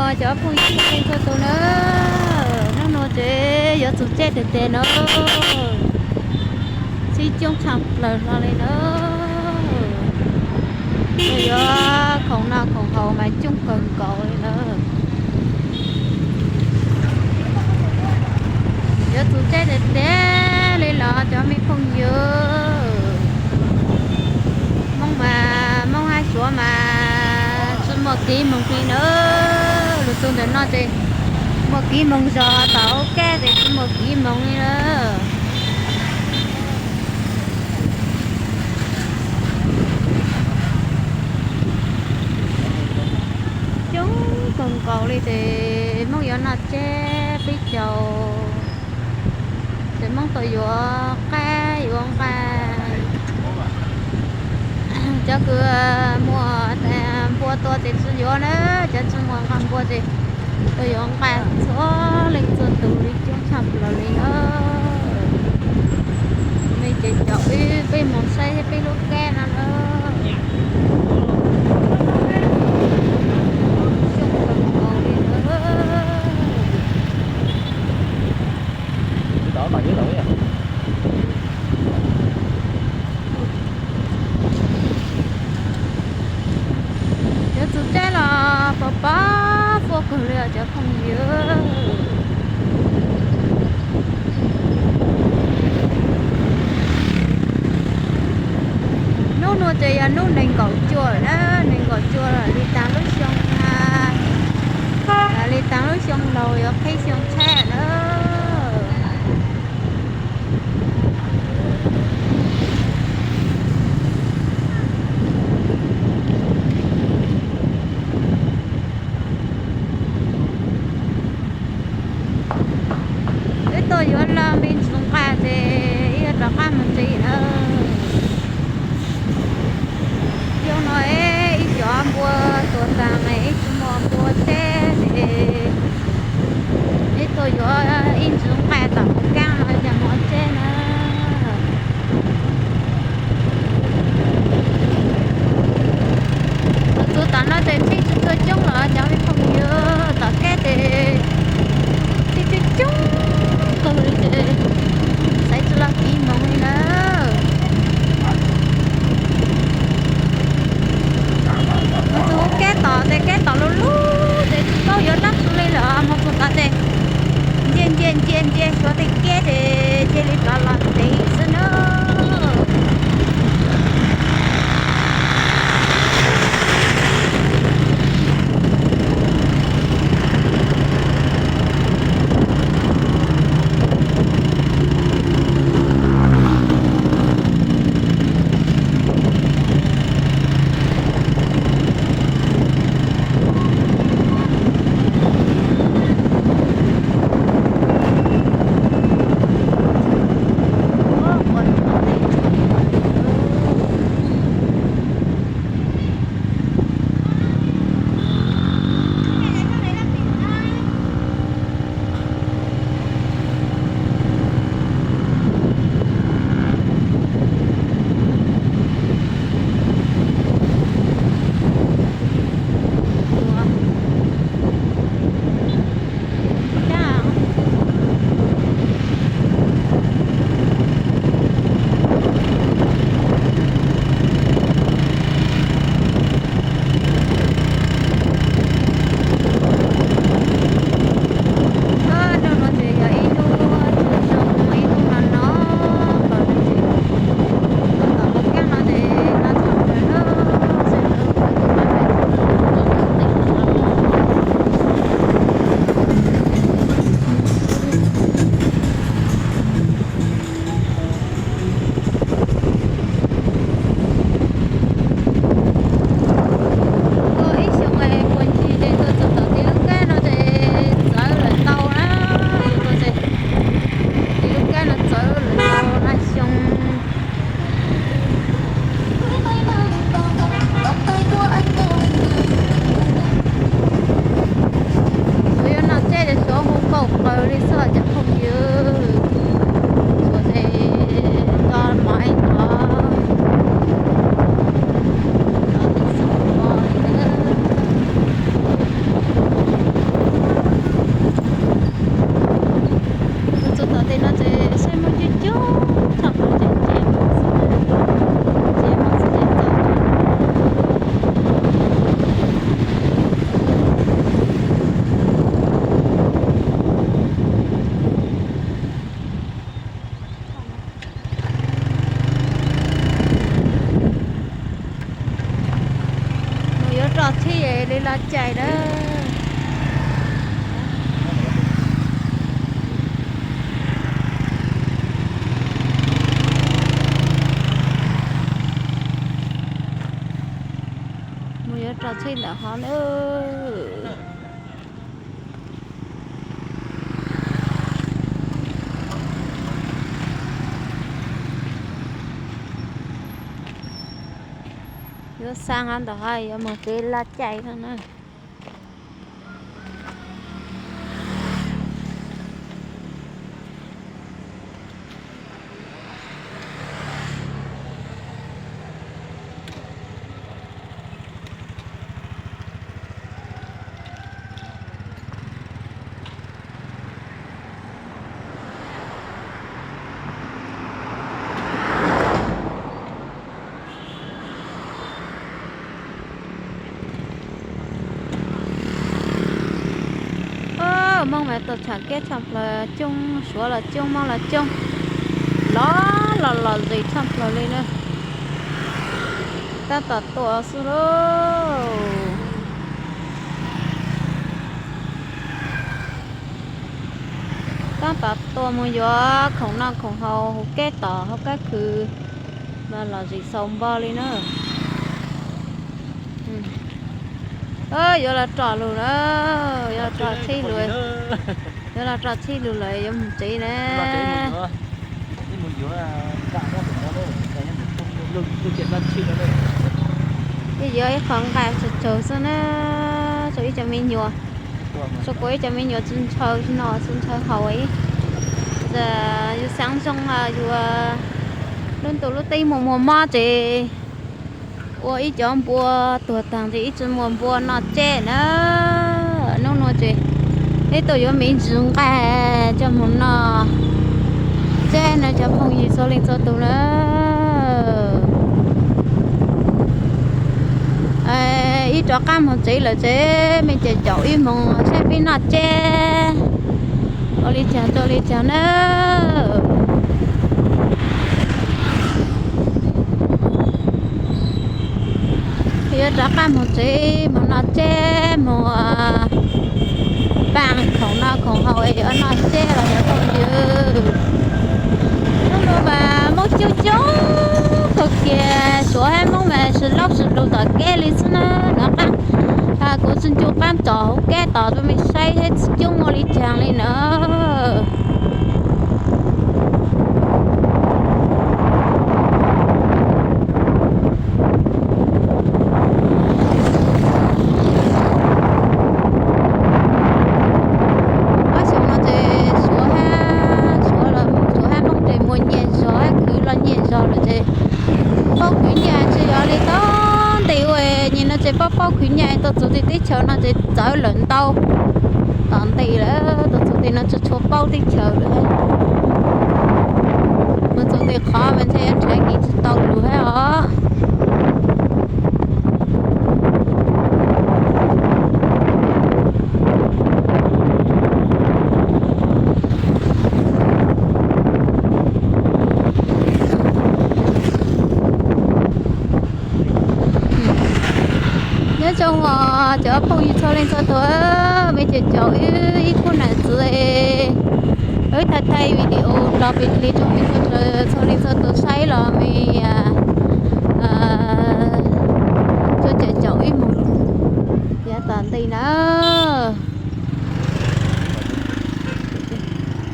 Cov phooj ywg txhua leej txhua tus na, hnub no ces yuav txus caij tiag tiag na, txhib coob tshaj plaws hlo li na. Yuav khoom noj khoom haus mas coob kawg nkaus li na. Yuav txus caij tiag tiag li los cov me phooj ywg. Hmoob mas, Hmoob hab Suav mas tsi muaj kiv moog li na. Lug txug ntawm no ces muaj kiv moog zog, tom ub kab ces tsi muaj kiv moog li na. Coob kawg nkaus li ces Hmoob yuav noj tseg peb caug, ces Hmoob tau yuav qaib yuav nqaij. Cov kws muaj npua tua ces tsi yuav na, cov tsi muaj nqaij npua ces tau yuav nqaij txhua leej txhua tus li coob tshaj plaws li na. Mej ces caum wb peb moog saib peb lub kab no na. Coob kawg nkaus li na. Yuav txug caij los pos pos fuab kawg li os cov phooj ywg. Hnub nuav ces yog hnub nees nkaum cuaj na, nees nkaum cuaj li taag lub xyoo, li taag lub xyoo laug yuav qhib xyoo tshab na. Wb tuaj yuav laj me ntsis nqaij ces wb yuav rov qab moog tsev na. Xyoo no ib cov npua tuag taag, ib tsi muaj npua tseb ces wb tuaj yuav ib ntsis nqaij tom kaab no coj moog ua tseb na. Txug tom no ces tsheb tsi tshua coob los cov me phooj ywg, tom kab ces tsheb coob coob kawg li ces xaiv tsi lug kiv moog li na. Moog txug kab tom ces kab tom lug lug ces tsi paub yuav dlaab tsi li lawm, moog txug tom ces ntsia ntsia ntsia ntsia xyuas tej kab ces cia li rov los ntev xwb na. Txog tsheb li los cais na. Mus yuav tso tsheb ntawm hov na. Yuav xa ntawm hov yuav mus kev laj caij no na. Moob mas tuaj tsham keb tshaj plaws coob, Suav los coob, Moob los coob, los los los zis tshaj plaws li na. Tab tom tuaj xwb lauj. Tab tom tuaj mus yuav khoom noj khoom haus hauv keb tom hauv kab khw mas los zis xaus npo li na. Yuav los rov lug na, yuav los rov tsheb lug, yuav los rov tsheb lug lawm yuav mus tsev na. Yuav yuav ib qho nqaij tsaug tsaug xwb na, rau ib co me nyuam, rau kuv ib co me nyuam tsis ntshaw noj tsis ntshaw haus ib. Yus xaav zoo yus lub ntuj lub teb muaj muaj mob ces ua ib cov npua tuag taag ces ib tsi muaj npua noj tseb na. Nub nua ces ib tug yuav me ntsis nqaij coj moog noj tseb na cov phooj ywg txhua leej txhua tug na. Ib rov qab moog tsev lawm ces mej caum caum ib moog saib peb noj tseb ua li caag rau li caag na. Yuav rov qab moog tsev moog noj tseb moog paaj khoom noj khoom haus es yuav noj tseb los yog phooj ywg. Nub nua mas Moob coob coob kawg kiag, Suav hab Moob mas sib laub sib lug tom keb li xwb na. Nov qaab kuv tsi ncu qaab tsom hauv keb tos rau mej saib seb tsi coob ua li caag li na. Ob xyoo no ces Suav hab, Suav hab Moob ces muaj nyiaj zog hab khwv loj nyiaj zog lawm ces paub khwv nyiaj tsi yog li tau ntev ua, nyem no ces paub paub khwv nyiaj tuaj txug tej teb chaws no ces txawv lawm ntau. Tom ntej lawm tuaj txug tej no tsi tshua paub teb chaws lawm. Mus txug tej qhov mas ntshe yuav nrhav kev tsi tau lug hab os. Nyob zoo os cov phooj ywg txhua leej txhua tug, mej caum caum wb ib khub nam txiv wb thaij thaij video los peb li rau mej txhua leej txhua tug saib los mej